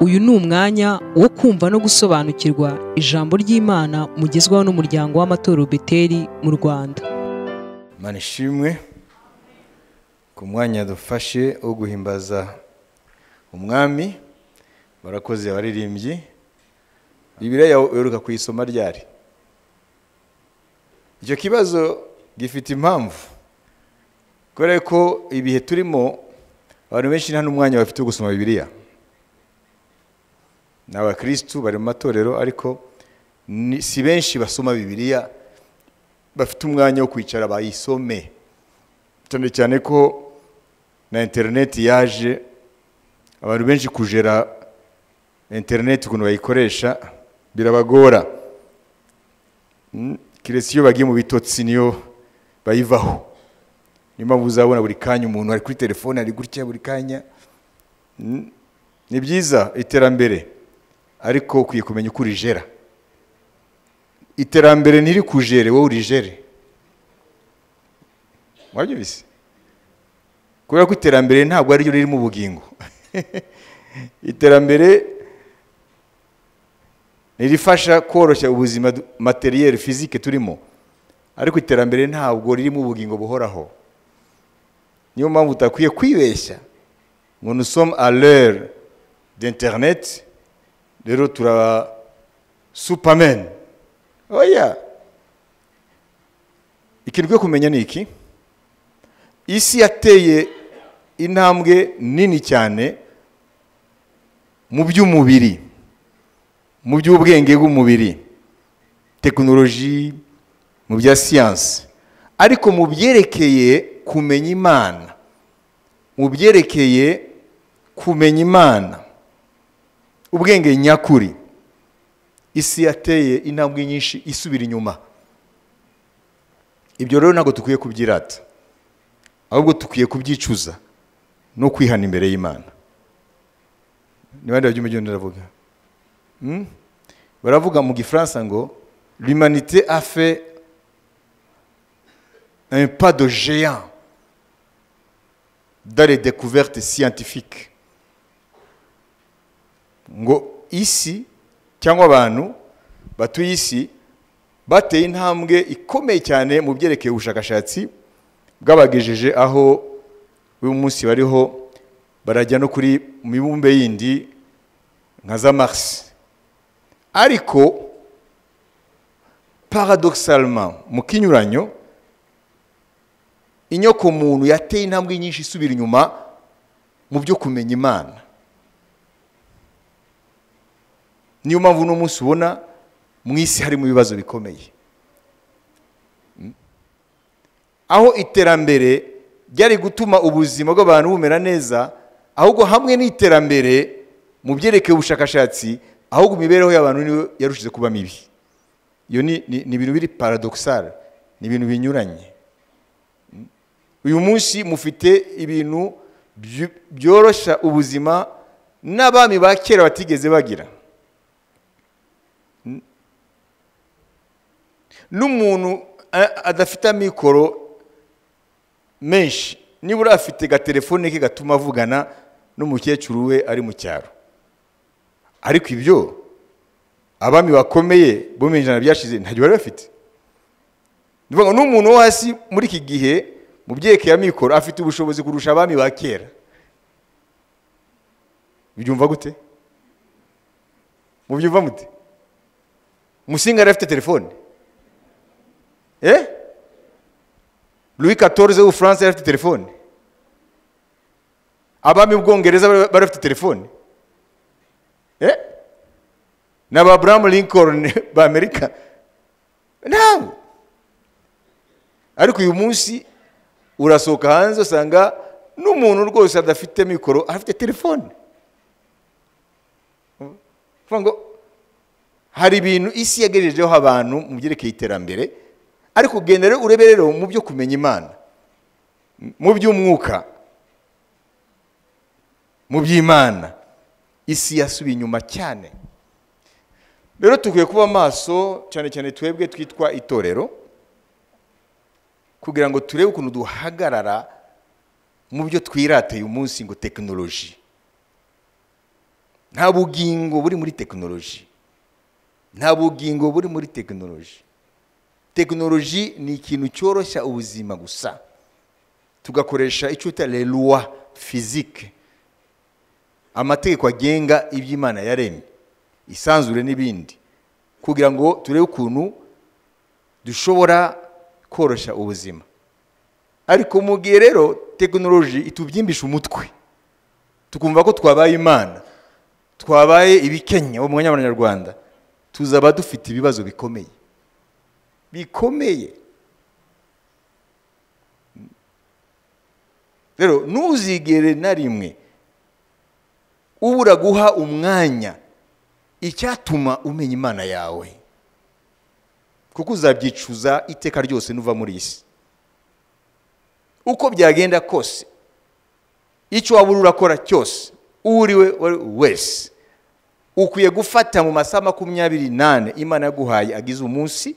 Uyu ni umwanya wo kumva no gusobanukirwa ijambo ry'Imana mugezwaho n'umuryango w'amatorero Beteli mu Rwanda. Imana ishimwe ku mwanya dufashe wo guhimbaza umwami. Barakoze abaririmbyi. Bibiliya yawe uheruka kuyisoma ryari? Icyo kibazo gifite impamvu, kubera ko ibihe turimo abantu benshi nta n'umwanya bafite wo gusoma Bibiliya. Ni abakristu bari mu matorero, ariko si benshi basoma Bibiliya bafite umwanya wo kwicara bayisome, cyane cyane ko na interineti yaje, abantu benshi kujera interineti ukuntu bayikoresha birabagora. Kiretse iyo bagiye mu bitotsi niyo bayivaho. Niyo mpamvu uzabona buri kanya umuntu ari kuri telefone ari gutya buri kanya. Ni byiza iterambere, ariko ukwiye kumenya uko urijera. Iterambere ntiri kujere, wowe urijere. Wabyumvise? Kubera ko iterambere ntabwo ari ryo riri mu bugingo. Iterambere nirifasha koroshya ubuzima materiel physique turimo, ariko iterambere ntabwo riri mu bugingo buhoraho. Niyo mpamvu utakwiye kwibeshya ngo nous sommes à l'heure d'internet, rero turaba superman. Oya, ikintu ukwiye kumenya ni iki: isi yateye intambwe nini cyane mu by'umubiri, mu by'ubwenge bw'umubiri, tekinoloji, mu bya siyansi, ariko mu byerekeye kumenya Imana, mu byerekeye kumenya Imana, ubwenge nyakuri, isi yateye intambwe nyinshi isubira inyuma. Ibyo rero ntabwo dukwiye kubyirata, ahubwo dukwiye kubyicuza no kwihana imbere y'Imana. Ni bande babyumva ibyo ndavuga? Baravuga mu Gifaransa ngo l'humanité a fait un pas de géant dans les découvertes scientifiques. Ngo isi cyangwa abantu batuye isi bateye intambwe ikomeye cyane mu byerekeye ubushakashatsi bwabagejeje aho uyu munsi bariho barajya no kuri mibumbe yindi nka za Mars. Ariko paradoxalement, mu kinyuranyo, inyoko muntu yateye intambwe nyinshi isubira inyuma mu byo kumenya Imana. Niyo mpamvu uno munsi ubona mu isi harimo ibibazo bikomeye, aho iterambere ryari gutuma ubuzima bw'abantu bumera neza, ahubwo hamwe n'iterambere mu byerekeye ubushakashatsi, ahubwo imibereho y'abantu niyo yarushize kuba mibi. Iyo ni ibintu biri paradoxal, ni ibintu binyuranye. Uyu munsi mufite ibintu byoroshya ubuzima n'abami ba kera batigeze bagira. N'umuntu adafite amikoro menshi, nibura afite gatelefone ke gatuma avugana n'umukecuru we ari mu cyaro. Ariko ibyo abami bakomeye bo mu ijana byashize ntacyo bari bafite. Ndivuga n'umuntu wo hasi muri iki gihe mu byerekeye amikoro afite ubushobozi kurusha abami ba kera. Ubyumva gute? Mubyumva mute? Musinga yari afite telefone? Louis XIV w'Ubufaransa yari afite telefone? Abami b'Ubwongereza bari bafite telefone? N'aba Abraham Lincoln ba Amerika? Ntabwo. Ariko uyu munsi urasohoka hanze usanga n'umuntu rwose adafite mikoro afite telefone. Ngo hari ibintu isi yagejejeho abantu mu byerekeye iterambere, ariko ugenda rero urebe rero mu byo kumenya Imana, mu by'umwuka, mu by'Imana, isi yasubiye inyuma cyane. Rero tukwiye kuba maso cyane cyane twebwe twitwa itorero, kugira ngo turebe ukuntu duhagarara mu byo twirata uyu munsi ngo tekinoloji. Nta bugingo buri muri tekinoloji, nta bugingo buri muri tekinoloji. Tekinoloji ni ikintu cyoroshya ubuzima gusa, tugakoresha icyo bita les lois physiques, amategeko agenga iby'Imana yaremye, isanzure n'ibindi, kugira ngo turebe ukuntu dushobora koroshya ubuzima. Ariko mu gihe rero tekinoloji itubyimbisha umutwe, tukumva ko twabaye Imana, twabaye ibikenya bo mu mwanya w'Abanyarwanda, tuzaba dufite ibibazo bikomeye bikomeye. Rero ntuzigere na rimwe ubura guha umwanya icyatuma umenya Imana yawe, kuko uzabyicuza iteka ryose nuva muri isi. Uko byagenda kose, icyo waba urakora cyose, uriwe wese, ukwiye gufata mu masaha 24 Imana yaguhaye agize umunsi,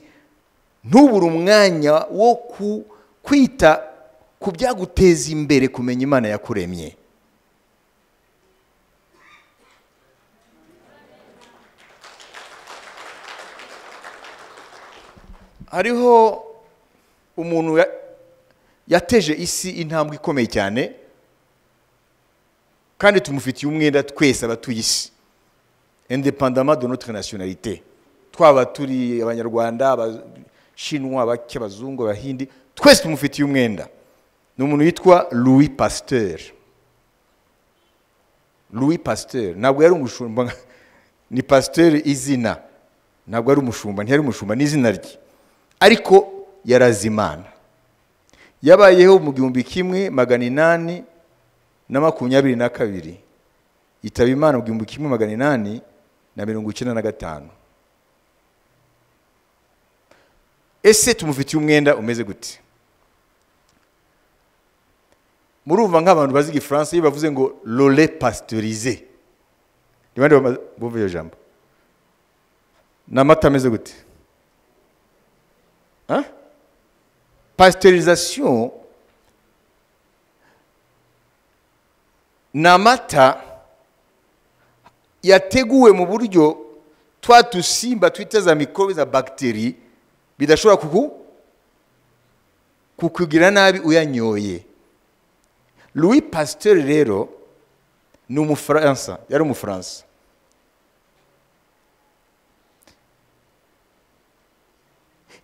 ntubure umwanya wo kwita ku byaguteza imbere kumenya Imana yakuremye. Hariho umuntu yateje isi intambwe ikomeye cyane, kandi tumufitiye umwenda twese abatuye isi, indépendamment de notre nationalité, twaba turi Abanyarwanda, Abashinwa, Abake, Abazungu, Abahindi, twese tumufitiye umwenda. Ni umuntu witwa Louis Pasteur. Louis Pasteur ntabwo yari umushumba, ni Pasteur izina, ntabwo ari umushumba, ntiyari umushumba, ni izina rye, ariko yarazi Imana. Yabayeho mu 1822, yitaba Imana mu 1895. Ese tumufitiye umwenda umeze gute? Murumva nk'abantu bazi igifaransa iyo bavuze ngo le lait pasteurisé, ni bande bumva iyo jambo? Ni amata ameze gute? Hein? Pasteurisation ni amata yateguwe mu buryo twa tusimba twita za mikorobe za bagiteri bidashobora kukugira nabi uyanyoye. Louis Pasteur rero ni umufaransa, yari umufaransa.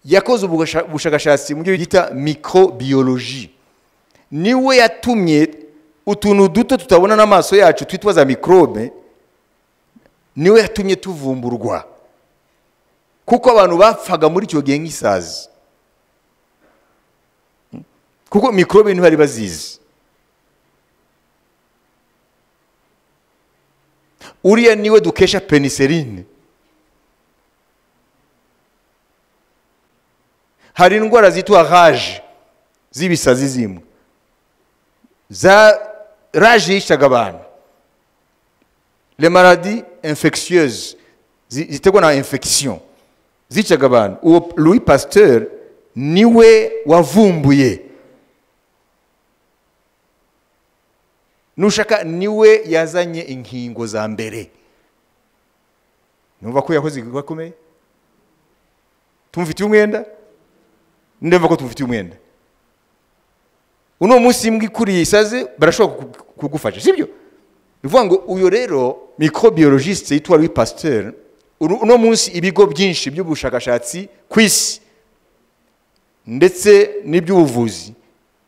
Yakoze ubushakashatsi mu byo bita microbiologie. Niwe yatumye utuntu duto tutabona n'amaso yacu twitwa za microbe, niwe yatumye tuvumburwa, kuko abantu bapfaga muri icyo gihe nk'isazi, kuko microbe ntibari bazizi. Uriya niwe dukesha penicilline. Hari indwara zitwa rage z'ibisazi zimwe, za rage yicaga abantu, les maladies infectieuses ziterwa na infection zicaga abantu. Uwo Louis Pasteur niwe wavumbuye, nushaka niwe yazanye inkingo za mbere. Numva ko yakoze igikorwa gikomeye. Tumufitiye umwenda, ndumva ko tumufitiye umwenda. Uno munsi imbwa ikuriye isaze barashobora kugufasha, sibyo? Bivuga ngo uyo rero microbiologiste yitwa Louis Pasteur, uno munsi ibigo byinshi by'ubushakashatsi ku isi ndetse n'iby'ubuvuzi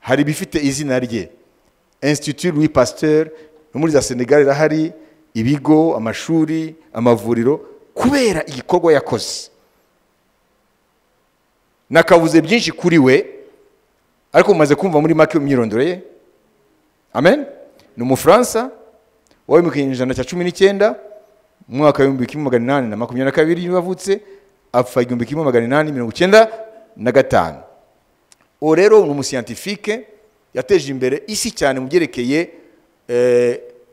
hari bifite izina rye. Institut Louis Pasteur no muri za Senegal irahari, ibigo, amashuri, amavuriro, kubera igikorwa yakoze. Nakavuze byinshi kuri we, ariko mumaze kumva muri make imyirondoro ye. Amen. Ni umufaransa wabaye mu kinyejana cya 19, mu mwaka wa 1822 yavutse, apfa 1895. Uwo rero ni umuscientifique yateje imbere isi cyane mu byerekeye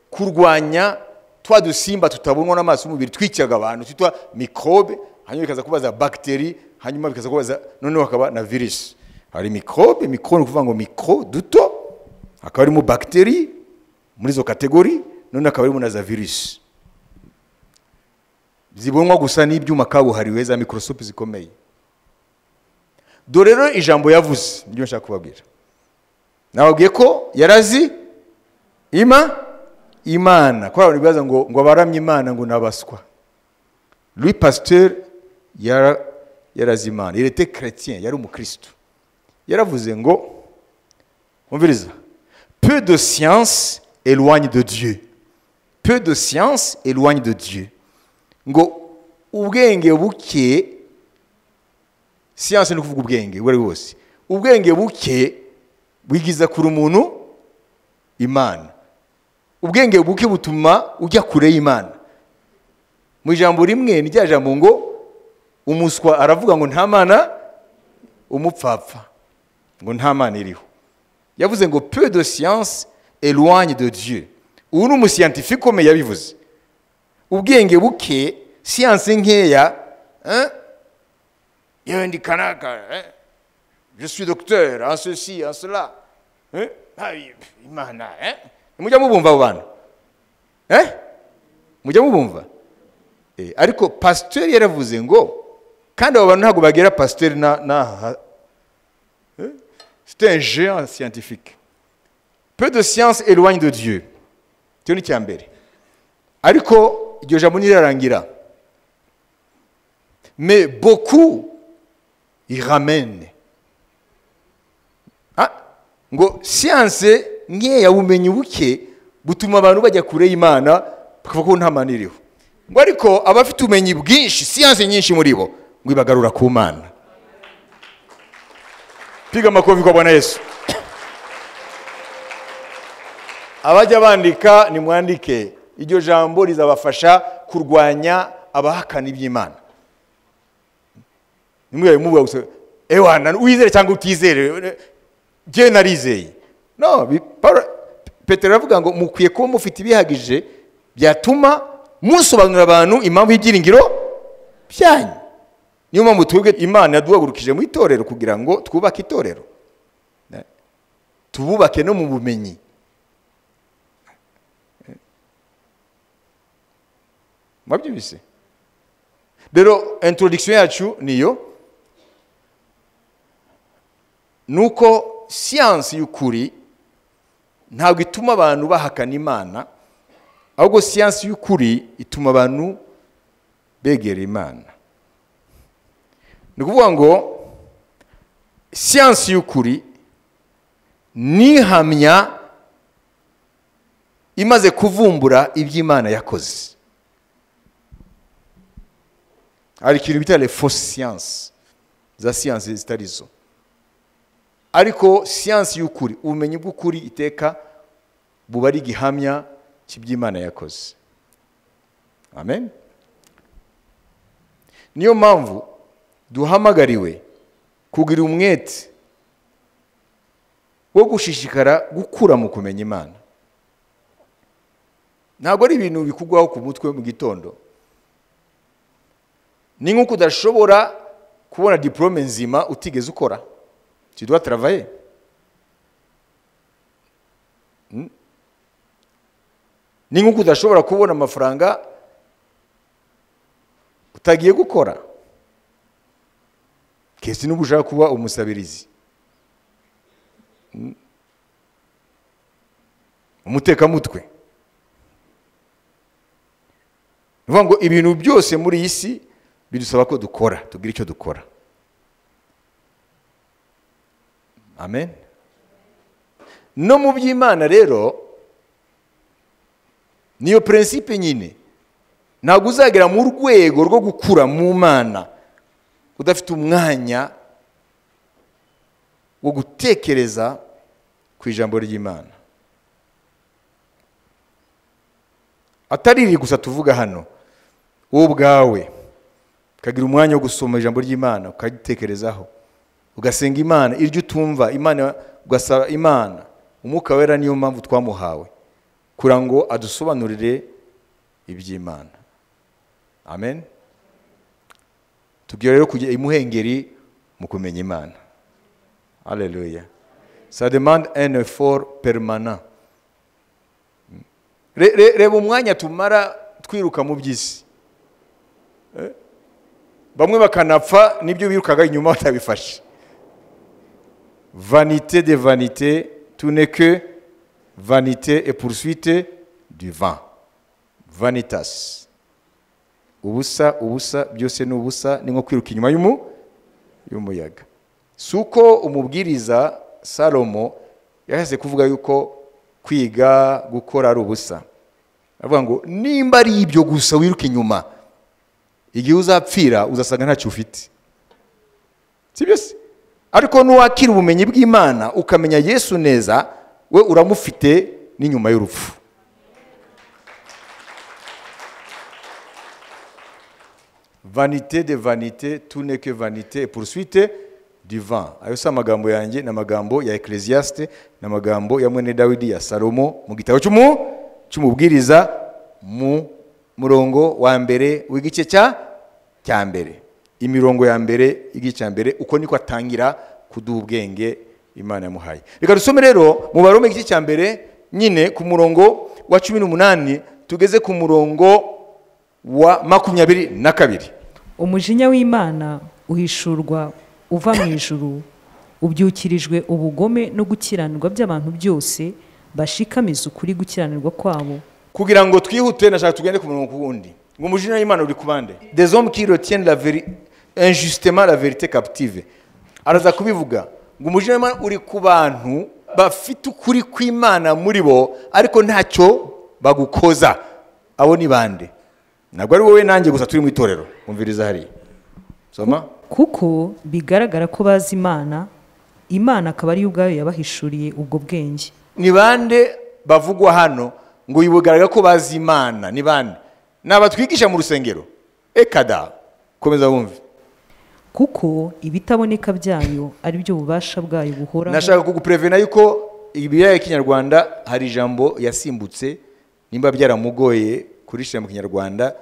kurwanya twa dusimba tutabonwa n'amaso y'umubiri twicaga abantu, twitwa microbe, hanyuma bikaza kubaza bacterie, hanyuma bikaza kubaza noneho hakaba na virus. Hari microbe, micro ni ukuvuga ngo micro duto, hakaba harimo bacterie muri izo kategori, none hakaba harimo na za virus. Zibonwa gusa n'ibyuma kabuhariwe za microscope zikomeye. Dore rero ijambo yavuze nibyo nshaka kubabwira. Nababwiye ko yarazi Imana. Ko abantu bibaza ngo abaramye Imana ngo nabaswa. Louis Pasteur yarazi Imana. Il était chrétien, yari umukristo. Yaravuze ngo umviriza, peu de science éloigne de Dieu. Peu de science éloigne de Dieu. Ngo ubwenge buke, science ni kuvuga ubwenge ubwo ari bwose. Ubwenge buke bwigiza kure umuntu Imana. Ubwenge buke butuma ujya kure y'Imana. Mu ijambo rimwe ni rya jambo ngo umuswa aravuga ngo nta mana, umupfapfa ngo nta mana iriho. Yavuze ngo peu de science éloigne de Dieu. Ubu ni umuscientifique ukomeye yabivuze. Ubwenge buke, science nkeya, hein? Yewe ndi kanaka, hein? Je suis docteur en ceci, en cela. Hein? Imana, hein? Mujya mubumva abo bantu? Eh? Mujya mubumva? Ariko pasteur yaravuze ngo kandi abo bantu ntabwo bagera pasteur na c'est un géant scientifique. Peu de science éloigne de Dieu. Cyo ni cyambere. Ariko iryo jambo nirarangira. Mais beaucoup y ramènent. Ah, ngo science nkeya ubumenyi buke butuma abantu bajya kure y'Imana bakavuga ko nta mana iriho. Ngo ariko abafite ubumenyi bwinshi, science nyinshi muri bo, ngo ibagarura ku Mana. Piga makofi kwa Bwana Yesu. Abajya bandika nimwandike, iryo jambo rizabafasha kurwanya abahakana iby'Imana. Nimwe muvuga gusa ewana wizere cyangwa utizere, je narizeye. No, Petero aravuga ngo mukwiye kuba mufite ibihagije byatuma musobanurira abantu impamvu y'ibyiringiro byanyu. Niyo mpamvu twebwe Imana yaduhagurukije mu itorero kugira ngo twubake itorero, tububake no mu bumenyi. Mwabyumvise? Rero introduction yacu niyo nuko science y'ukuri ntabwo ituma abantu bahakana Imana, ahubwo science y'ukuri ituma abantu begera Imana. Ni ukuvuga ngo science y'ukuri nihamya imaze kuvumbura iby'Imana yakoze. Hari ikintu bita les fausses sciences, za science zitari zo. Ariko science y'ukuri, ubumenyi bw'ukuri iteka buba ari igihamya cy'iby'Imana yakoze. Amen. Niyo mpamvu duhamagariwe kugira umwete wo gushishikara gukura mu kumenya Imana. Ntabwo ari ibintu bikugwaho ku mutwe mu gitondo. Ni nk'uko udashobora kubona diplome nzima utigeze ukora. Tu dois travailler. Ni nk'uko udashobora kubona amafaranga utagiye gukora. Kesi n'ubu ushaka kuba umusabirizi, umutekamutwe. Ni ngo ibintu byose muri iyi si bidusaba ko dukora, tugira icyo dukora. Amen. No mu by'Imana rero niyo principe nyine. Ntabwo uzagera mu rwego rwo gukura mu Mana udafite umwanya wo gutekereza ku ijambo ry'Imana. Atari iri gusa tuvuga hano, wowe ubwawe ukagira umwanya wo gusoma ijambo ry'Imana, ukagitekerezaho, ugasenga Imana, iryo utumva Imana ugasaba Imana. Umwuka wera niyo mpamvu twamuhawe kugira ngo adusobanurire iby'Imana. Amen. Tugiye rero kujya imuhengeri mu kumenya Imana. Haleluya. Ça demande un effort permanent. Reba umwanya tumara twiruka mu by'isi. Bamwe bakanapfa nibyo birukaga inyuma batabifashe. Vanité de vanité, tout n'est que vanité et poursuite du vent. Vanitas. Ubusa, ubusa, byose ni ubusa, ni nko kwiruka inyuma y'umuyaga. Suko umubwiriza Salomo yahise kuvuga yuko kwiga gukora ari ubusa. Avuga ngo nimba ari ibyo gusa wiruka inyuma, igihe uzapfira uzasanga ntacyo ufite. Sibyo se? Ariko nuwakira ubumenyi bw'Imana ukamenya Yesu neza, we uramufite n'inyuma y'urupfu. Vanité de vanité, tout n'est que vanité et poursuite du vent. Ayo si amagambo yanjye, ni amagambo ya Ecclesiaste, ni amagambo ya mwene Dawidi ya Salomo mu gitabo cy'umubwiriza mu murongo wa mbere w'igice cya mbere. Imirongo ya mbere igice cya mbere, uko niko atangira kuduha ubwenge Imana yamuhaye. Reka dusome rero mu Baroma igice cya mbere nyine ku murongo wa 18 tugeze ku murongo wa 22. Umujinya w'Imana uhishurwa uva mu ijuru ubyukirijwe ubugome no gukiranirwa by'abantu byose bashikamiza ukuri gukiranirwa kwabo. Kugira ngo twihute nashaka tugende ku murongo wundi. Ngo umujinya w'Imana uri kubande. Des hommes qui retiennent la vérité injustement la vérité captive. Araza kubivuga ngo umujinya w'Imana uri ku bantu bafite ukuri kw'Imana muri bo ariko ntacyo bagukoza. Abo ni bande? Ntabwo ari wowe nanjye gusa turi mu itorero. Umviriza hariya. Soma. Kuko bigaragara ko bazi Imana, Imana akaba ari ubwayo yabahishuriye ubwo bwenge. Ni bande bavugwa hano ngo bigaragara ko bazi Imana? Ni bande? Nabatwigisha mu rusengero. Ekada. Komeza wumve. Kuko ibitaboneka byayo ari byo bubasha bwayo buhoraho. Nashaka kuguprevena yuko Bibiliya y'Ikinyarwanda hari ijambo yasimbutse nimba byaramugoye kurishyira mu Kinyarwanda,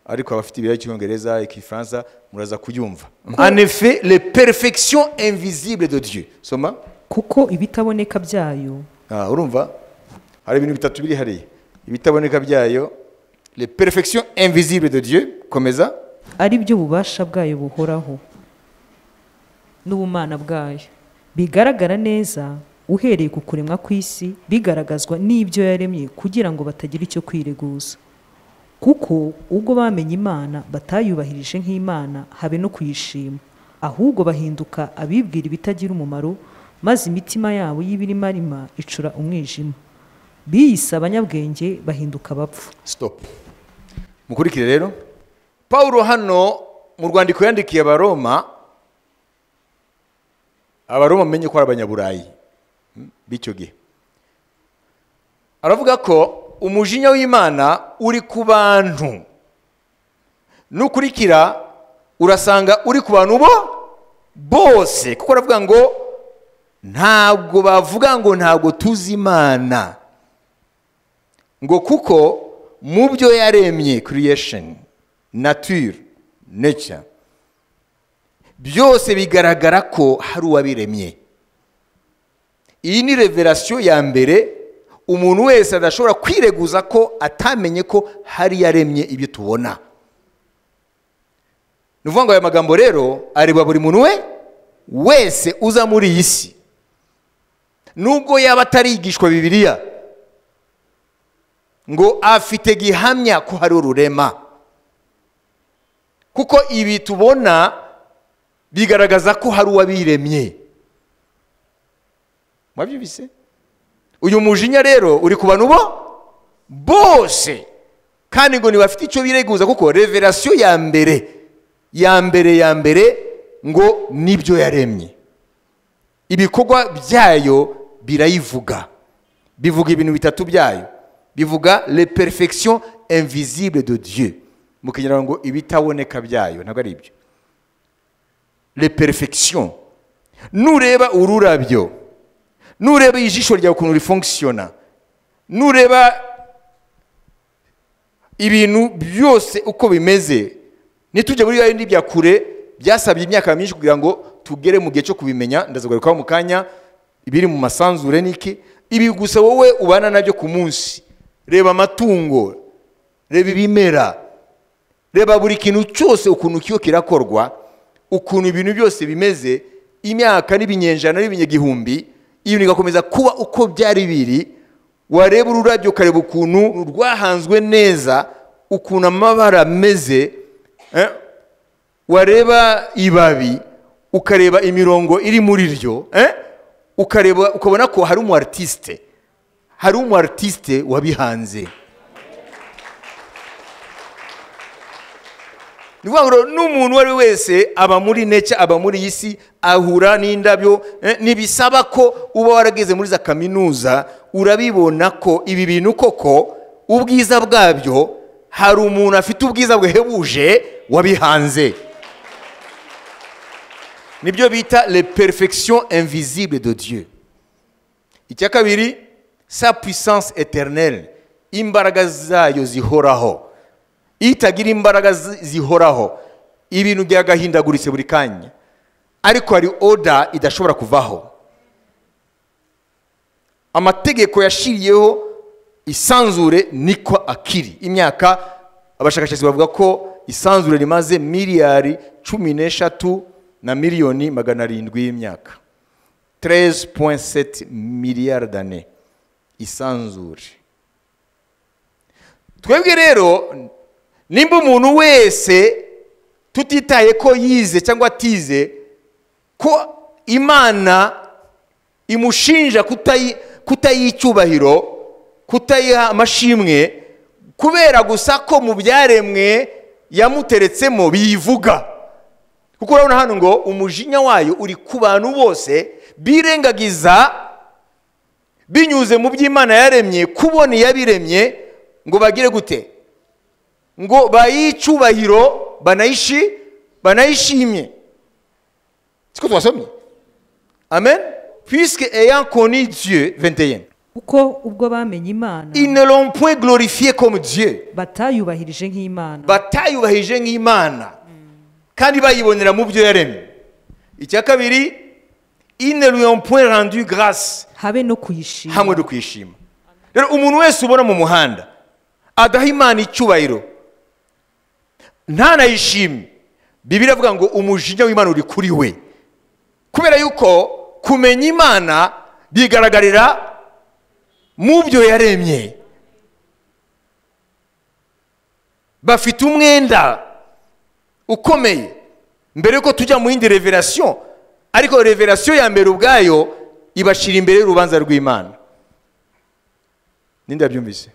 ariko abafite Bibiliya y'Icyongereza, Igifaransa muraza kuyumva. En effet, les perfections invisibles de Dieu. Soma. Kuko ibitaboneka byayo. Urumva? Hari ibintu bitatu biri hariya. Ibitaboneka byayo, les perfections invisibles de Dieu, komeza. Ari byo bubasha bwayo buhoraho n'ubumana bwayo bigaragara neza uhereye ku kuremwa kw'isi, bigaragazwa n'ibyo yaremye kugira ngo batagira icyo kwireguza. Kuko ubwo bamenye Imana batayubahirije nk'Imana habe no kuyishima, ahubwo bahinduka abibwira ibitagira umumaro, maze imitima yabo y'ibirimarima icura umwijima. Biyise abanyabwenge bahinduka abapfu. Stop. Mukurikire rero Paulo hano mu rwandiko yandikiye Abaroma, Abaroma menye ko ari abanyaburayi b'icyo gihe, aravuga ko umujinya w'Imana uri ku bantu. Nukurikira urasanga uri ku bantu bo bose, kuko aravuga ngo ntabwo bavuga ngo ntabwo tuzi Imana, ngo kuko mu byo yaremye, creation, nature, nature, byose bigaragara ko hari uwabiremye. Iyi ni revelation ya mbere umuntu wese adashobora kwireguza ko atamenye ko hari yaremye ibyo tubona. Nuvuga ngo aya magambo rero areba buri muntu we wese uza muri iyi si, nubwo yaba atarigishwa Bibiliya, ngo afite gihamya ko hari ururema. Kuko ibi tubona bigaragaza ko hari uwabiremye. Mwabyumvise? Uyu mujinya rero uri ku bantu bo bose, kandi ngo ntibafite icyo bireguza, kuko revelation ya mbere ya mbere ya mbere ngo nibyo yaremye. Ibikorwa byayo birayivuga. Bivuga ibintu bitatu byayo. Bivuga les perfections invisibles de Dieu. Mu Kinyarwanda ngo ibitaboneka byayo, ntabwo ari ibyo. Les perfections. Nureba ururabyo, nureba ijisho ryawe ukuntu rifonctiona, nureba ibintu byose uko bimeze, nitujye muri bindi bya kure byasabye imyaka myinshi kugira ngo tugere mu gihe cyo kubimenya, ndazagarukaho mu kanya, ibiri mu masanzure niki, ibi gusa wowe ubana nabyo ku munsi. Reba amatungo, reba ibimera, Reba buri kintu cyose ukuntu kiyo kirakorwa, ukuntu ibintu byose bimeze, imyaka n'ibinyejana n'ibinyagihumbi, ibintu bigakomeza kuba uko byari biri. Wareba ururabyo ukareba ukuntu rwahanzwe neza, ukuntu amabara ameze, wareba ibabi ukareba imirongo iri muri ryo, ukareba ukabona ko hari umu artiste, hari umu artiste wabihanze. Ni ukuvuga ngo n'umuntu uwo ari we wese aba muri nature, aba muri iyi si, ahura n'indabyo, ntibisaba ko uba warageze muri za kaminuza, urabibona ko ibi bintu koko ubwiza bwabyo hari umuntu afite ubwiza buhebuje wabihanze. Nibyo bita les perfections invisibles de Dieu. Icya kabiri, sa puissance éternelle, imbaraga zayo zihoraho. Itagira imbaraga zihoraho, ibintu byagahindaguritse buri kanya, ariko hari order idashobora kuvaho. Amategeko yashiriyeho isanzure niko akiri. Imyaka abashakashatsi bavuga ko isanzure rimaze miliyari 13 na miliyoni 700 y'imyaka, 13.7 milliards d'années isanzure. Twebwe rero nimba umuntu wese tutitaye ko yize cyangwa atize, ko Imana imushinja kutayiha icyubahiro, kutayiha amashimwe, kubera gusa ko mu byaremwe yamuteretsemo biyivuga. Kuko urabona hano ngo umujinya wayo uri ku bantu bose birengagiza binyuze mu by'Imana yaremye, kubona iyabiremye, ngo bagire gute? Ngo bayicyubahiro, banayishimye. Siko twasomye? Amen. Puisque ayant connu Dieu, 21. Kuko ubwo bamenye Imana, ils ne l'ont point glorifié comme Dieu. Batayubahirije nk'Imana. Batayubahirije nk'Imana. Kandi bayibonera mu byo yaremye. Icya kabiri, ils ne lui ont point rendu grâce. Habe no kuyishima. Hamwe no kuyishima. Rero umuntu wese ubona mu muhanda adaha Imana icyubahiro, ntanayishime, Bibiliya ivuga ngo umujinya w'Imana uri kuri we. Kubera yuko kumenya Imana bigaragarira mu byo yaremye. Bafite umwenda ukomeye mbere yuko tujya mu yindi revelation, ariko revelation ya mbere ubwayo ibashira imbere y'urubanza rw'Imana. Ninde yabyumvise?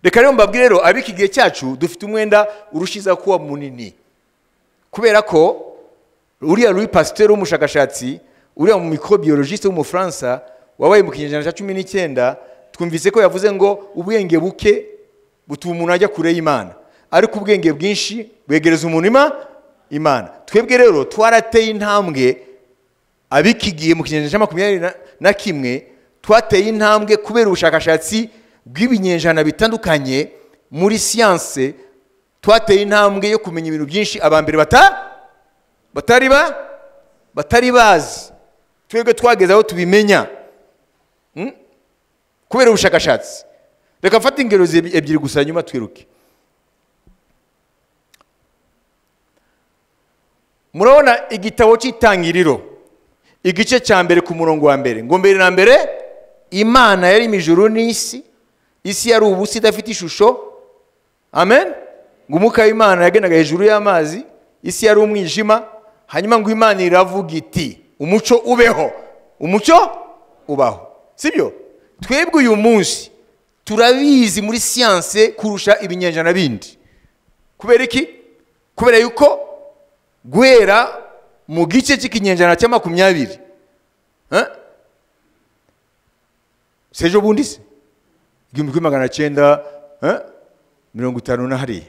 Reka rero mbabwire rero abiki gihe cyacu dufite umwenda urushiza kuba munini, kubera ko uriya Louis Pasteur w'umushakashatsi, uriya mu microbiologiste w'Umufaransa wabaye mu kinyejana cya 19, twumvise ko yavuze ngo ubwenge buke butuma umuntu ajya kure y'Imana, ariko ubwenge bwinshi bwegereza umuntu Imana. Twebwe rero twarateye intambwe abikigiye mu kinyejana cya 21, twateye intambwe kubera ubushakashatsi bw'ibinyejana bitandukanye muri siyanse. Twateye intambwe yo kumenya ibintu byinshi abambere batari bazi. Twebwe twageze aho tubimenya kubera ubushakashatsi. Reka mfate ingero ebyiri gusa nyuma twiruke. Murabona igitabo cy'Itangiriro igice cya mbere ku murongo wa mbere, ngo mbere na mbere Imana yari ijuru n'isi, isi yari ubusa idafite ishusho. Amen. Ngo umwuka w'Imana yagendaga hejuru y'amazi, isi yari umwijima, hanyuma ngo Imana iravuga iti umucyo ubeho, umucyo ubaho. Sibyo? Twebwe uyu munsi turabizi muri siyanse kurusha ibinyejana bindi. Kubera iki? Kubera yuko guhera mu gice cy'ikinyejana cya 20, sejo bundi se 1950 na hariya,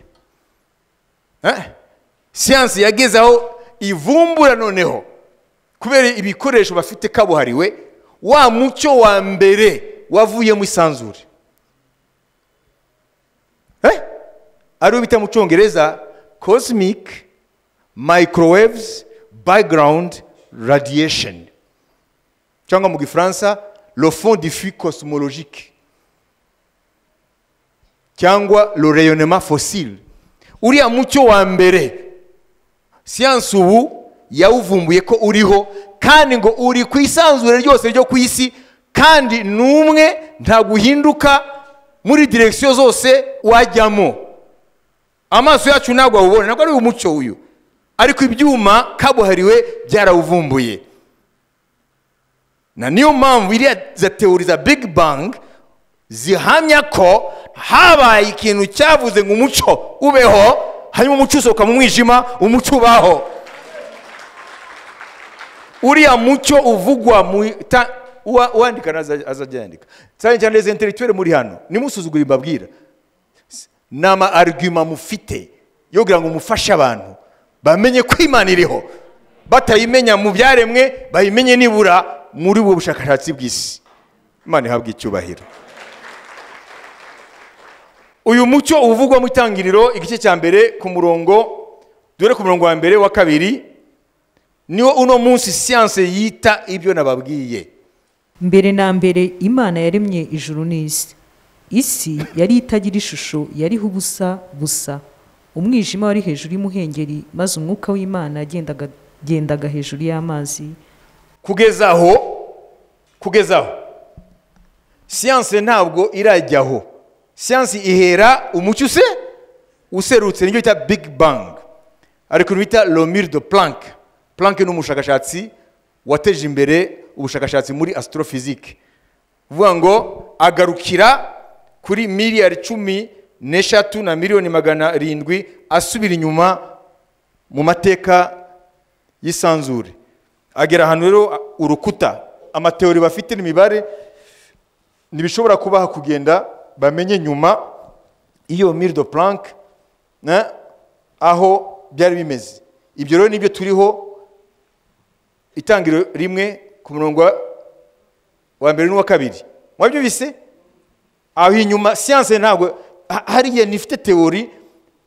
siyanse yageze aho ivumbura noneho kubera ibikoresho bafite kabuhariwe, wa mucyo wa mbere wavuye mu isanzure, ari bita mu Cyongereza cosmic microwaves background radiation, cyangwa mu Gifaransa le fond diffus cosmologique, cyangwa le rayonnement fossile. Uriya mucyo wa mbere siyansi ubu yawuvumbuye ko uriho, kandi ngo uri ku isanzure ryose ryo ku isi, kandi n'umwe ntaguhinduka muri direksiyo zose wajyamo. Amaso yacu ntabwo awubona, ntabwo ari umucyo uyu, ariko ibyuma kabuhariwe byarawuvumbuye. Na niyo mpamvu iriya za teori za Big Bang zihamya ko habaye ikintu cyavuze ngo umucyo ubeho, hanyuma umucyo usohoka mu mwijima, umucyo ubaho. Uriya mucyo uvugwa mu uwandika azajya yandika cyane cyane les intellectuels muri hano, nimusuzugure mbabwira, nama argument mufite yo kugira ngo mufashe abantu bamenye ko Imana iriho, batayimenya mu byaremwe bayimenye nibura muri ubu bushakashatsi bw'isi. Imana ihabwe icyubahiro. Uyu mucyo uvugwa mu Itangiriro igice cya mbere ku murongo, dore ku murongo wa mbere wa kabiri, niwo uno munsi siyanse yita ibyo nababwiye. Mbere na mbere Imana yaremye ijuru n'isi. Isi yari itagira ishusho, yariho ubusa busa. Umwijima wari hejuru y'umuhengeri, maze umwuka w'Imana yagendaga hejuru y'amazi. Kugezaho siyanse ntabwo irajyaho. Siyanse ihera umucyo use userutse, nicyo bita Big Bang, ariko bita le mur de Planck. Planck ni umushakashatsi wateje imbere ubushakashatsi muri astrophysique, uvuga ngo agarukira kuri miliyari 13 na miliyoni 700, asubira inyuma mu mateka y'isanzure, agera ahantu rero urukuta amateori bafite n'imibare ntibishobora kubaha kugenda bamenye nyuma iyo mur de Planck aho byari bimeze. Ibyo rero nibyo turiho. Itangiriro 1 ku murongo wa mbere n'uwa kabiri, mwabyumvise? Aho inyuma siyanse ntabwo hariya nifite teori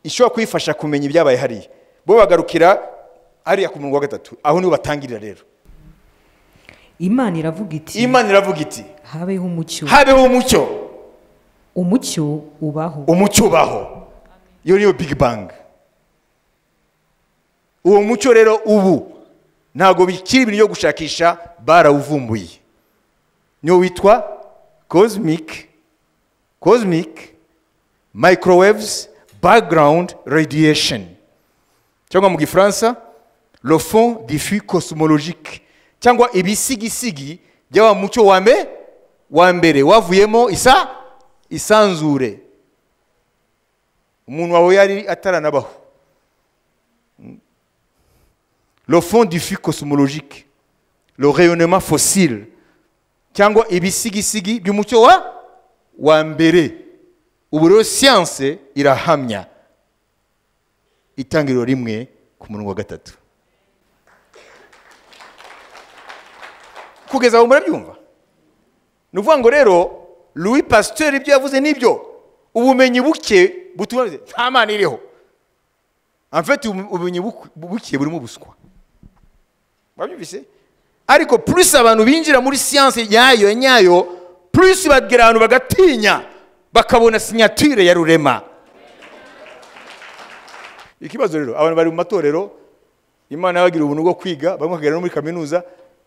ishobora kuyifasha kumenya ibyabaye hariya, bo bagarukira hariya ku murongo wa 3, aho niho batangirira rero. Imana iravuga iti, Imana iravuga iti habeho umucyo, habeho umucyo, umucyo ubaho, umucyo ubaho. Iyo niyo Big Bang. Uwo mucyo rero ubu ntabwo bikiri ibintu byo gushakisha, barawuvumbuye. Niwo witwa cosmic microwaves background radiation, cyangwa mu Gifaransa le fond diffus cosmologique, cyangwa ibisigisigi by'wa mucyo wa mbere wavuyemo isanzure. Umuntu wawe yari ataranabaho. Le fond diffus cosmologique, le rayonnement fossile, cyangwa ibisigisigi by'umucyo wa mbere. Ubu rero siyanse irahamya Itangiriro 1 ku murongo wa 3. Kugeza aho murabyumva? Ni ukuvuga ngo rero Louis Pasteur ibyo yavuze nibyo. Ubumenyi buke butuma nta Mana iriho. En fait ubumenyi buke burimo ubuswa. Mwabyumvise? Ariko plus abantu binjira muri siyanse yayo nyayo, plus bagera abantu bagatinya, bakabona signature ya Rurema. Ikibazo rero abantu bari mu matorero, Imana yabagira ubuntu bwo kwiga, bamwe bakagera no muri kaminuza,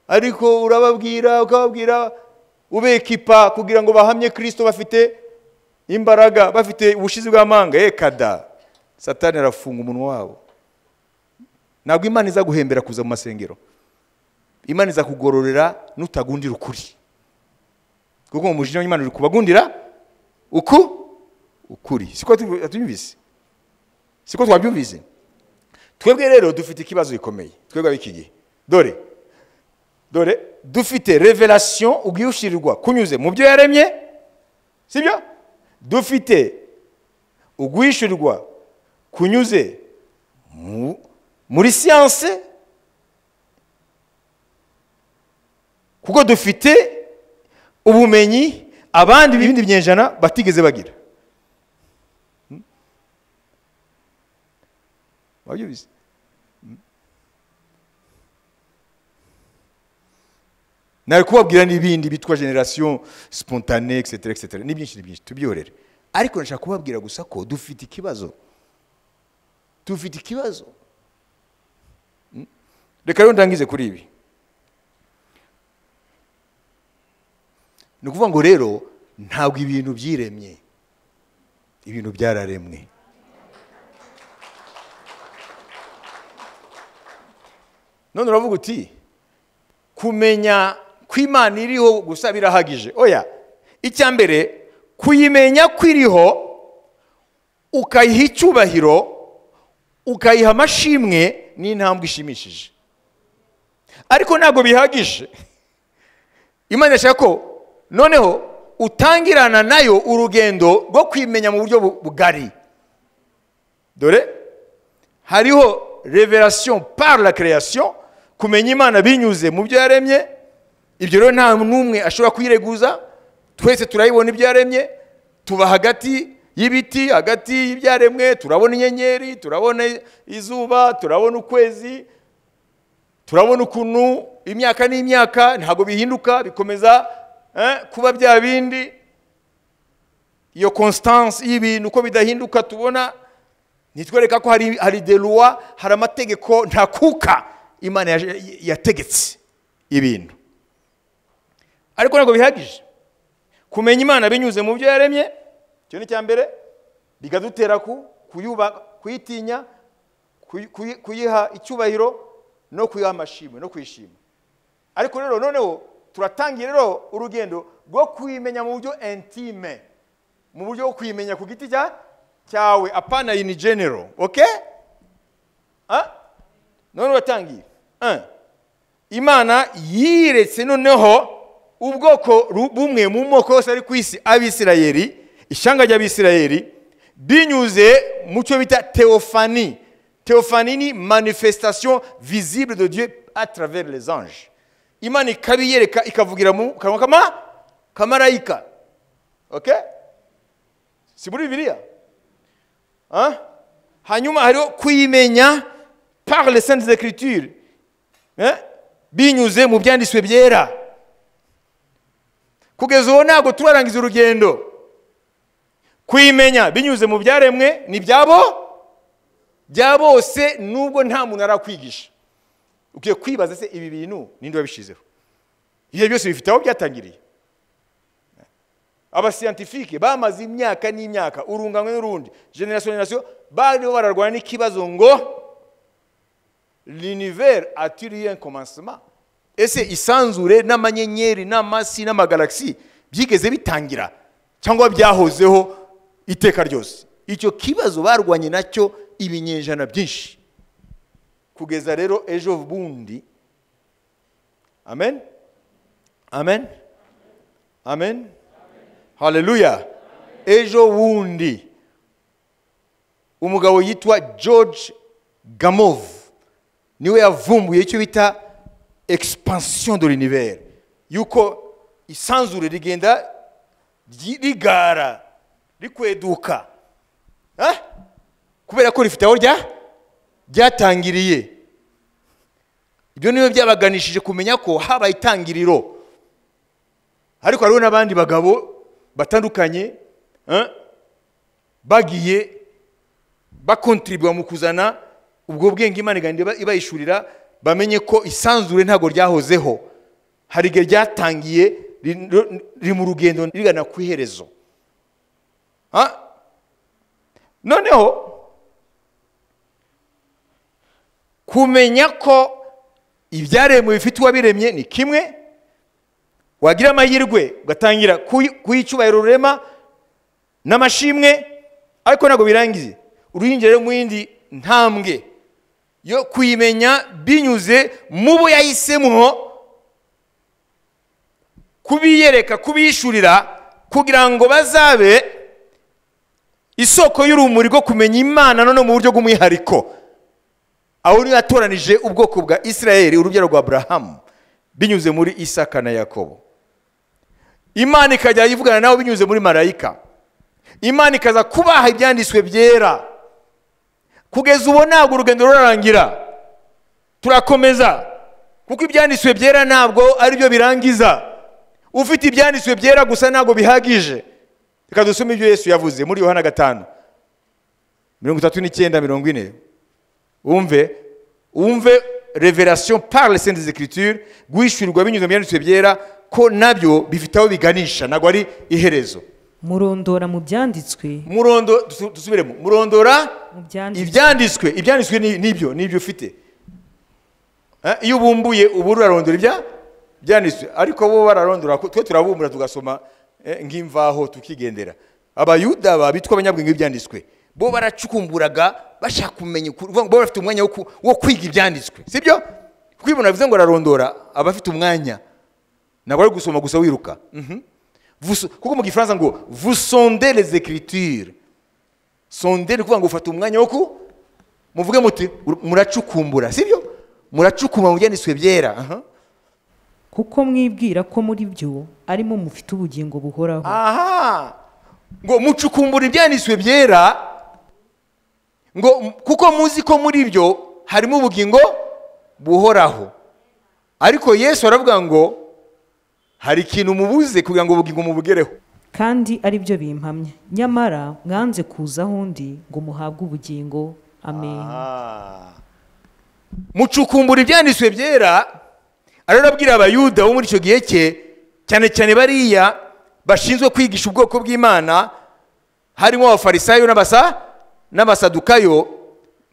ariko urababwira ukababwira ubekipa kugira ngo bahamye Kristo, bafite imbaraga, bafite ubushizi bw'amanga. Kada Satani arafunga umunwa wabo. Ntabwo Imana iza guhembera kuza mu masengero. Imana iza kugororera nutagundira ukuri, kuko mu mujinya w'Imana uri kubagundira ukuri. Siko tubyumvise? Siko twabyumvise? Twebwe rero dufite ikibazo gikomeye, twebwe ab'iki gihe. Dore dufite revelation ugwishirirwa kunyuze mu byo yaremye, sibyo? Dufite ugwishirirwa kunyuze muri siyanse, kuko dufite ubumenyi abandi b'ibindi binyejana batigeze bagira. Wabyumvise? Nari kubabwira n'ibindi bitwa generation spontanée, etc etc, ni byinshi tubyihorere. Ariko ndashaka kubabwira gusa ko dufite ikibazo. Tufite ikibazo. Reka rero ndangize kuri ibi. Ni ukuvuga ngo rero ntabwo ibintu byiremye, ibintu byararemwe. None uravuga uti kumenya ko Imana iriho gusa birahagije. Oya, icya mbere kuyimenya ko iriho, ukayiha icyubahiro, ukayiha amashimwe, ni intambwe ishimishije. Ariko ntabwo bihagije. Imana ishaka ko noneho utangirana nayo urugendo rwo kwimenya mu buryo bugari. Dore hariho révélation par la création, kumenya Imana binyuze mu byo yaremye. Ibyo rero nta n'umwe ashobora kuyireguza, twese turayibona ibyo yaremye. Tuba hagati y'ibiti, hagati y'ibyaremwe, turabona inyenyeri, turabona izuba, turabona ukwezi, turabona ukuntu imyaka n'imyaka ntabwo bihinduka, bikomeza kuba bya bindi. Iyo constance y'ibintu uko bidahinduka tubona, nitwereka ko hari des lois, hari amategeko ntakuka Imana yategetse ibintu. Ariko ntabwo bihagije. Kumenya Imana binyuze mu byo yaremye, icyo ni icya mbere, bikadutera kuyitinya, kuyiha icyubahiro no kuyiha amashimwe no kuyishima. Ariko rero noneho turatangira rero urugendo rwo kuyimenya mu buryo intime, mu buryo bwo kuyimenya ku giti cyawe, apana in general. Okay? None uratangiye. Imana yiretse noneho ubwoko bumwe mu moko yose ari ku isi, Abisirayeli, ishyanga ry'Abisirayeli, binyuze mu cyo bita théophanie. Théophanie ni manifestation visible de Dieu à travers les anges. Imana ikabiyereka, ikavugira mu kanwa kamarayika. Okay? Si muri Bibiliya? Hanyuma hariho kuyimenya par les saintes écritures, binyuze mu byanditswe byera. Kugeza ubu ntabwo turarangiza urugendo. Kuyimenya binyuze mu byaremwe ni byabo bya bose, nubwo nta muntu arakwigisha. Ukwiye kwibaza se ibi bintu ninde wabishizeho? Ibyo byose bifite aho byatangiriye. Abascientifique bamaze imyaka n'imyaka, urunganwe n'urundi, generation generation, bariho bararwana n'ikibazo ngo l'univers a-t-il eu un commencement? Ese isanzure n'amanyenyeri n'amasi n'amagalaxie byigeze bitangira cyangwa byahozeho iteka ryose? Icyo kibazo barwanye nacyo ibinyejana byinshi, kugeza rero ejo bundi. Amen, amen, amen, haleluya. Ejo bundi umugabo yitwa George Gamow niwe yavumbuye icyo bita expansion de l'univers, yuko isanzure rigenda rigara rikweduka, kubera ko rifite aho ryatangiriye. Ibyo niyo byabaganishije kumenya ko habaye itangiriro. Ariko hariho n'abandi bagabo batandukanye bagiye bakontribuwa mu kuzana ubwo bwenge Imana igenda ibayishurira, bamenye ko isanzure ntabwo ryahozeho, hari igihe ryatangiye riri mu rugendo rigana ku iherezo. Noneho kumenya ko ibyaremwe bifite uwabiremye ni kimwe, wagira amahirwe ugatangira kuyicyubahiro rurema n'amashimwe, ariko ntabwo birangiye. Uruhinja rero mu yindi ntambwe yo kuyimenya binyuze mu bo yahisemo kubiyereka, kubiyishurira, kugira ngo bazabe isoko y'urumuri rwo kumenya Imana none mu buryo bw'umwihariko. Aho niyo yatoranije ubwoko bwa Isirayeli, urubyaro rwa Abrahamu, binyuze muri Isaka na Yakobo. Imana ikajya ivugana nabo binyuze muri marayika. Imana ikaza kubaha ibyanditswe byera. Kugeza ubu ntabwo urugendo rurarangira, turakomeza, kuko ibyanditswe byera ntabwo ari byo birangiza. Ufite ibyanditswe byera gusa ntabwo bihagije. Reka dusome ibyo Yesu yavuze muri Yohana 5:39-40. Umve révélation par les saintes écritures, guhishurirwa binyuze mu byanditswe byera, ko nabyo bifite aho biganisha, ntabwo ari iherezo. Murondora mu byanditswe, dusubiremo, murondora ibyanditswe. Ibyanditswe nibyo ufite. Iyo ubumbuye ubu urarondora ibyanditswe, ariko bo bararondora, twe turabumbura tugasoma nk'imvaho tukigendera. Abayuda bitwa abanyabwenge b'ibyanditswe bo baracukumburaga bashaka kumenya, bo bafite umwanya wo kwiga ibyanditswe, sibyo? Kwibona bivuze ngo ararondora, aba afite umwanya, ntabwo ari gusoma gusa wiruka. Kuko mu gifaransa ngo vous sondez les écritures, sonder ni kuvuga ngo ufata umwanya wo muvuge muti muracukumbura, sibyo? Muracukumbura mu byanditswe byera. Kuko mwibwira ko muri byo arimo mufite ubugingo buhoraho. Aha, ngo mucukumbura ibyanditswe byera, ngo kuko muzi ko muri byo harimo ubugingo buhoraho. Ariko Yesu aravuga ngo hari ikintu mubuze kugira ngo ubugingo mubugereho, kandi ari byo bimpamya, nyamara mwanze kuza aho ndi ngo muhabwe ubugingo. Amen. Mucukumbura ibyanditswe byera, arababwira abayuda bo muri icyo gihe cye, cyane cyane bariya bashinzwe kwigisha ubwoko bw'Imana, harimo abafarisayo n'abasadukayo,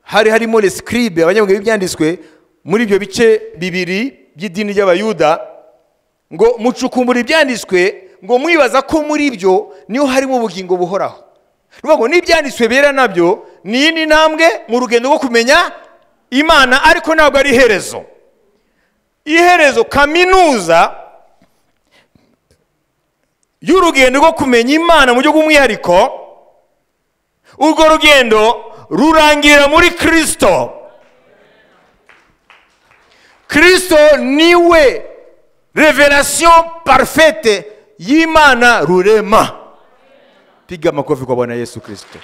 harimo les scribes, abanyabwenge b'ibyanditswe muri ibyo bice bibiri by'idini ry'abayuda, ngo mucukumbura ibyanditswe ngo mwibaza ko muri byo niho harimo ubugingo buhoraho. Ruvuga ngo n'ibyanditswe byera nabyo ni indi ntambwe mu rugendo rwo kumenya Imana, ariko ntabwo ari iherezo. Iherezo, kaminuza y'urugendo rwo kumenya Imana mu buryo bw'umwihariko, urwo rugendo rurangira muri Kristo. Kristo niwe révélation parfaite y'Imana rurema. Piga makofi kwa Bwana Yesu Kristo.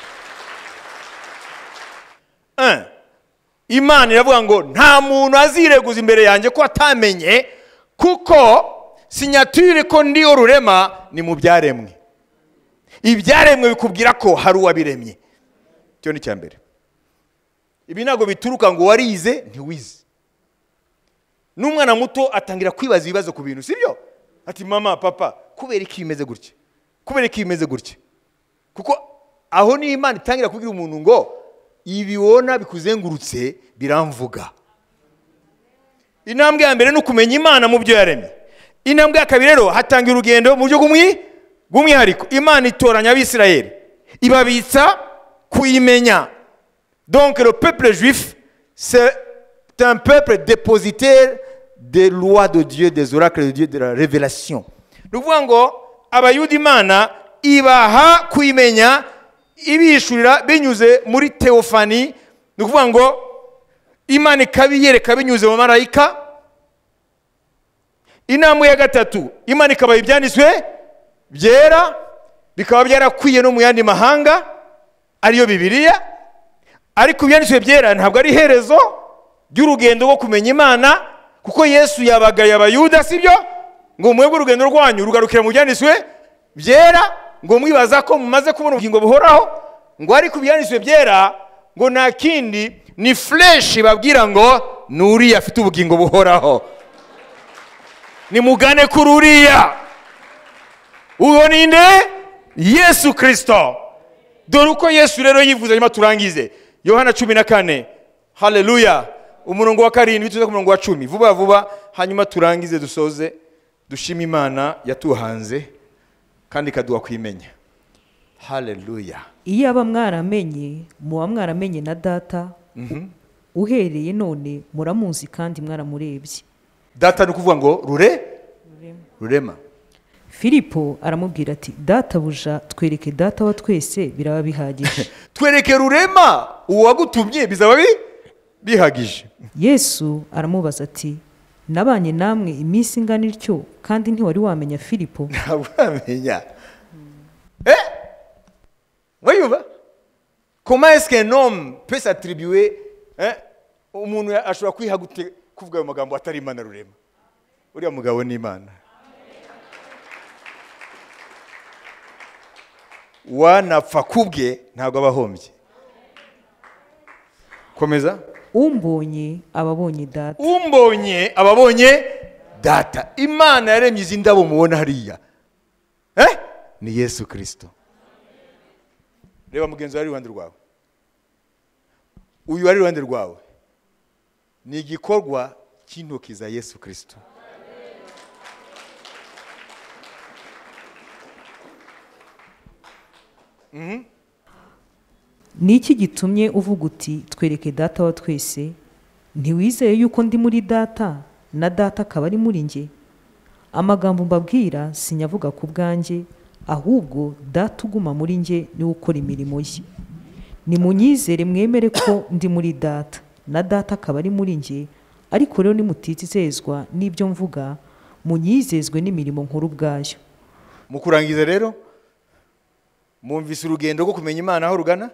Imana iravuga ngo nta muntu azireguza imbere yanjye ko atamenye, kuko signature ko ndiyo rurema ni mu byaremwe. Ibyaremwe bikubwira ko hari uwabiremye. Cyo ni cyambere. Ibi ntabwo bituruka ngo warize ntiwize. N'umwana muto atangira kwibaza ibibazo ku bintu, sibyo? Ati mama, papa, kubera iki bimeze gutya? Kubera iki bimeze gutya? Kuko aho ni Imana itangira kubwira umuntu ngo ibibona bikuzengurutse biramvuga. Intambwe ya mbere ni ukumenya Imana mu byo yaremye. Intambwe ya kabiri rero hatangira urugendo mu buryo bw'umwihariko. Imana itoranya Abisirayeli, ibabitsa kuyimenya. Donc le peuple juif, c'est un peuple dépositaire des lois de Dieu, des oracles de Dieu, de la révélation. Ni ukuvuga ngo abayuda Imana ibaha kuyimenya, ibishurira binyuze muri teofani. Ni ukuvuga ngo Imana ikabiyereka binyuze mu marayika. Intambwe ya gatatu, Imana ikabaha ibyanditswe byera, bikaba byarakwiye no mu yandi mahanga, ariyo Bibiliya. Ariko ibyanditswe byera ntabwo ari iherezo ry'urugendo rwo kumenya Imana, kuko Yesu yabagaye abayuda, sibyo? Ngo mwebwe urugendo rwanyu rugarukira mu byanditswe byera, ngo mwibaza ko mumaze kubona ubugingo buhoraho, ngo ariko ibyanditswe byera ngo nta kindi ni flesh babwira ngo nuriya afite ubugingo buhoraho, nimugane kuri uriya. Uwo ninde? Yesu Kristo. Dore uko Yesu rero yivuze, nyuma turangize. Yohana 14, haleluya, umurongo wa 7 tuze ku murongo wa 10, vuba vuba, hanyuma turangize dusoze, dushima Imana yatuhanze kandi ikaduha kwimenya. Haleluya. Iyo aba mwaramenye, muba mwaramenye na data, uhereye none muramuzi kandi mwaramurebye. Data ni ukuvuga ngo rurema. Filipo aramubwira ati databuja twereke data wa twese biraba bihagije. Twereke rurema uwagutumye bizaba bihagije. Yesu aramubaza ati nabanye namwe iminsi ingana ityo kandi ntiwari wamenya Filipo? Ntabwo wamenya. Voyez-vous? Comment est-ce qu'un homme peut s'attribuer umuntu ashobora kwiha gute kuvuga ayo magambo atari Imana rurema? Uriya mugabo ni Imana. Wanapfa kubwe ntabwo abahombye. Komeza. Umbonye ababonye data. Umbonye ababonye data. Imana yaremye izi ndabo mubona hariya. Ni Yesu Kristo. Reba mugenzi wari iruhande rwawe. Uyu ari iruhande rwawe ni igikorwa cy'intoki za Yesu Kristo. Ni iki gitumye uvuga uti twereke data wa twese? Ntiwizeye yuko ndi muri data na data akaba ari muri njye? Amagambo mbabwira sinyavuga ku bwanjye, ahubwo data uguma muri njye niwe ukora imirimo ye. Nimunyizere mwemere ko ndi muri data na data akaba ari muri njye, ariko rero nimutizezwa n'ibyo mvuga, munyizezwe n'imirimo nkuru ubwayo. Mu kurangiza rero, mwumvise urugendo rwo kumenya Imana aho rugana?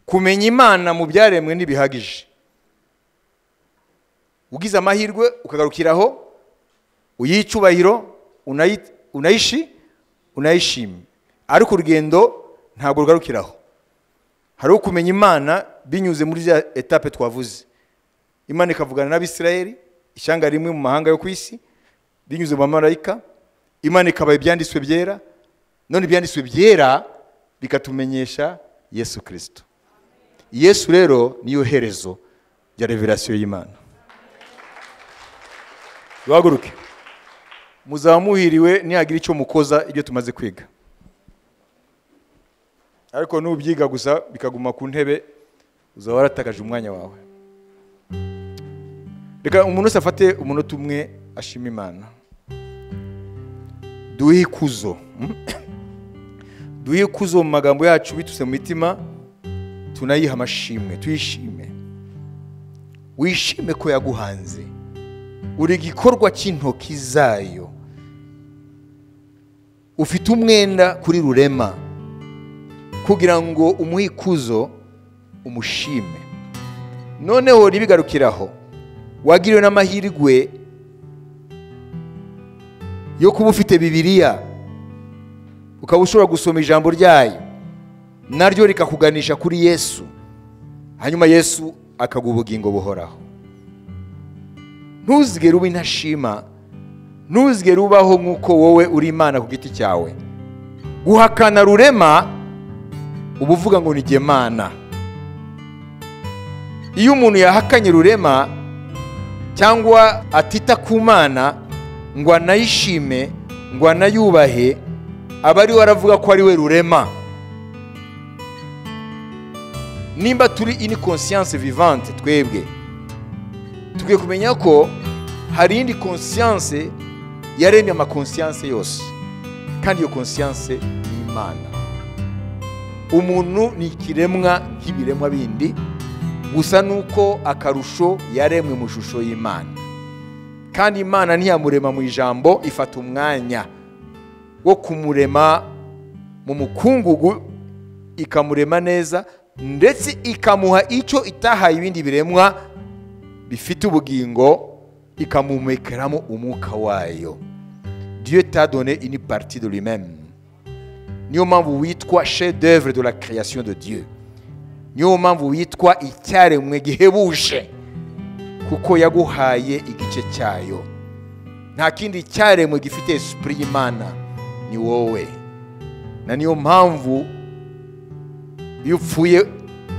Kumenya Imana mu byaremwe ntibihagije. Ugize amahirwe ukagarukiraho, uyicubahiro, unayishime. Ariko urugendo ntabwo rugarukiraho. Hari ukumenya Imana binyuze muri za etape twavuze. Imana ikavugana n'Abisirayeli, ishyanga rimwe mu mahanga yo ku isi, binyuze mu bamarayika. Imana ikabaha ibyanditswe byera, none ibyanditswe byera bikatumenyesha Yesu Kristo. Yesu rero niyo herezo rya revelation y'Imana. Duhaguruke. Muzaba muhiriwe nihagira icyo mukoza ibyo tumaze kwiga. Ariko nubyiga gusa bikaguma ku ntebe, uzaba waratakaje umwanya wawe. Reka umuntu wese afate umunota umwe ashima Imana. Duhe ikuzo. Duhe ikuzo mu magambo yacu bituse mu mitima, tunayiha amashimwe, tuyishime. Wishime ko yaguhanze. Uri igikorwa cy'intoki zayo. Ufite umwenda kuri rurema kugira ngo umuhe ikuzo, umushime. Noneho ntibigarukiraho, wagiriwe n'amahirwe yo kuba ufite Bibiliya, ukaba ushobora gusoma ijambo ryayo, naryo rikakuganisha kuri Yesu, hanyuma Yesu akaguha ubugingo buhoraho. Ntuzigere uba intashima, ntuzigere ubaho nk'uko wowe uri Imana ku giti cyawe. Guhakana rurema uba uvuga ngo ni jye Mana. Iyo umuntu yahakanye rurema cyangwa atita ku Mana ngo anayishime, ngo anayubahe, aba ari we aravuga ko ari we rurema. Nimba turi une conscience vivante twebwe, tukwiye kumenya ko hari indi conscience yaremye ama conscience yose, kandi iyo conscience ni Imana. Umuntu ni ikiremwa nk'ibiremwa bindi, gusa nuko akarusho yaremwe mu shusho y'Imana. Kandi Imana ntiyamurema mu ijambo, ifata umwanya wo kumurema mu mukungugu, ikamurema neza, ndetse ikamuha icyo itahaye ibindi biremwa bifite ubugingo, ikamumekeramo umwuka wayo. Dieu t'a donné une partie de lui-même. Niyo mpamvu witwa chef d'œuvre de la création de Dieu. Niyo mpamvu witwa icyaremwe gihebuje, kuko yaguhaye igice cyayo. Nta kindi cyaremwe gifite esprit y'Imana, ni wowe. Na niyo mpamvu iyo upfuye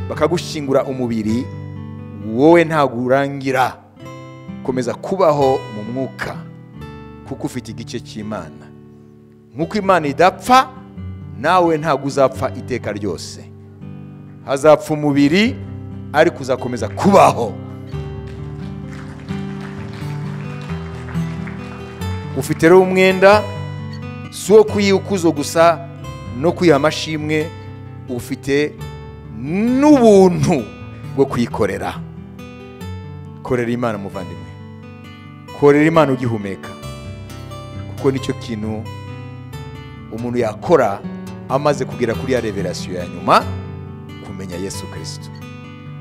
bakagushyingura umubiri, wowe ntabwo urangira, komeza kubaho mu mwuka, kuko ufite igice cy'Imana. Nk'uko Imana idapfa, nawe ntabwo uzapfa iteka ryose. Hazapfa umubiri, ariko uzakomeza kubaho. Ufite rero umwenda si uwo kuyiha ikuzo gusa no kwiha amashimwe, ufite n'ubuntu bwo kuyikorera. Korera Imana muvandimwe, korera Imana ugihumeka, kuko nicyo kintu umuntu yakora amaze kugera kuri ya revelation ya nyuma, kumenya Yesu Kristo.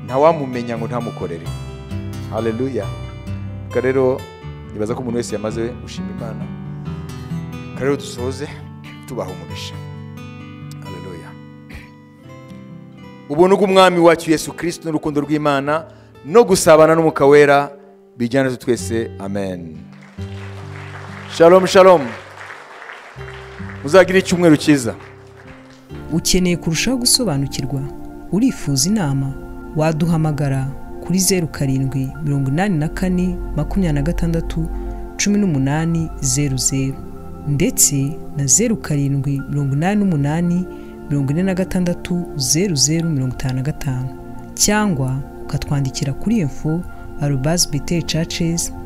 Ntawamumenya ngo ntamukorere. Haleluya. Rero nibaza ko umuntu wese yamaze gushima Imana. Rero dusoze tubaha umugisha. Haleluya. Ubuntu bw'Umwami wacu Yesu Kristo n'urukundo rw'Imana no gusabana n'Umwuka Wera bijyane natwe twese. Amen. Shalom shalom. Muzagire icyumweru cyiza. Ukeneye kurushaho gusobanukirwa, urifuza inama, waduhamagara kuri 07 84 26 18 00 ndetse na 07 88 46 00 55, cyangwa ukatwandikira kuri info@bethel churches.net.